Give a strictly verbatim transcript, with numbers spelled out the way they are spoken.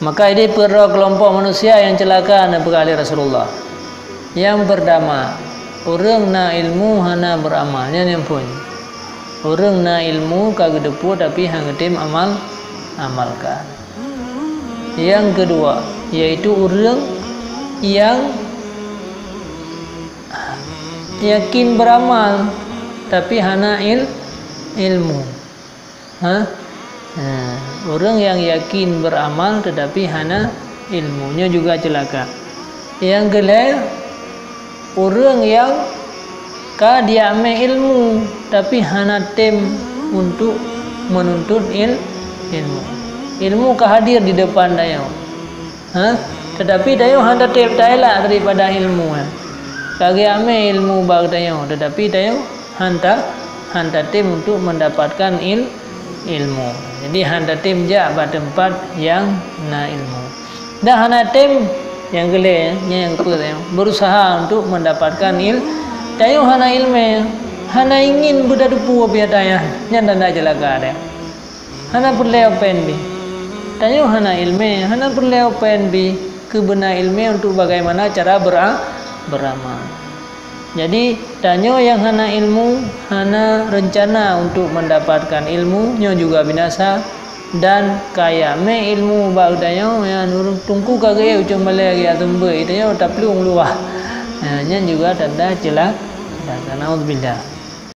Maka ideh peuet droe keulompok manusia nyang ceulaka na peugah lé Rasulullah. Nyang peurtama, ureuëng na ilmu hana beuramal, nyan nyang phôn. Ureuëng na ilmu ka geuteupeue tapi hana geutem amal, amalkan. Nyang keudua, yaitu ureuëng nyang yakin beuramal tapi hana il, ilmu. Ha? Ha, ureuëng nyang yakin beuramal tetapi hana ilmu, nyoe juga ceulaka. Nyang keulhée, ureuëng nyang ka diamé ilmu tapi hana tem untuk meununtut il, ilmu. Ilmu ka hadir di depan tanyoe. Ha? Tetapi tanyoe hana tem taelak daripada ilmu nyan. Ka geuamé ilmu bak tanyoe, tetapi tanyoe hana, hana tem untuk mendapatkan il, ilmu. Jadi hana tem jak bak teumpat nyang na ilmu. Dan hana tem nyang keulhée, nyang keupeu tanyoe berusaha untuk mendapatkan il, tanyoe hana ilmu, hana ingin beuteupeue piata nyan, nyan tanda ceulaka deh. Hana peureulée open bi. Tanyoe hana ilmu, hana peureulée open bi keu beuna ilmu untuk bagaimana cara bera, beramal. Jadi, tanyoe nyang hana ilmu, hana rencana untuk mendapatkan ilmu, nyoe juga binasa, dan ka yamé ilmu bak tanyoe nyang ureuëng teungku ka geuék ucong balée geuyak seumeubeuet, tanyoe taplueng luwah. Nah, nyan juga tanda ceula, tanda naudzubillah.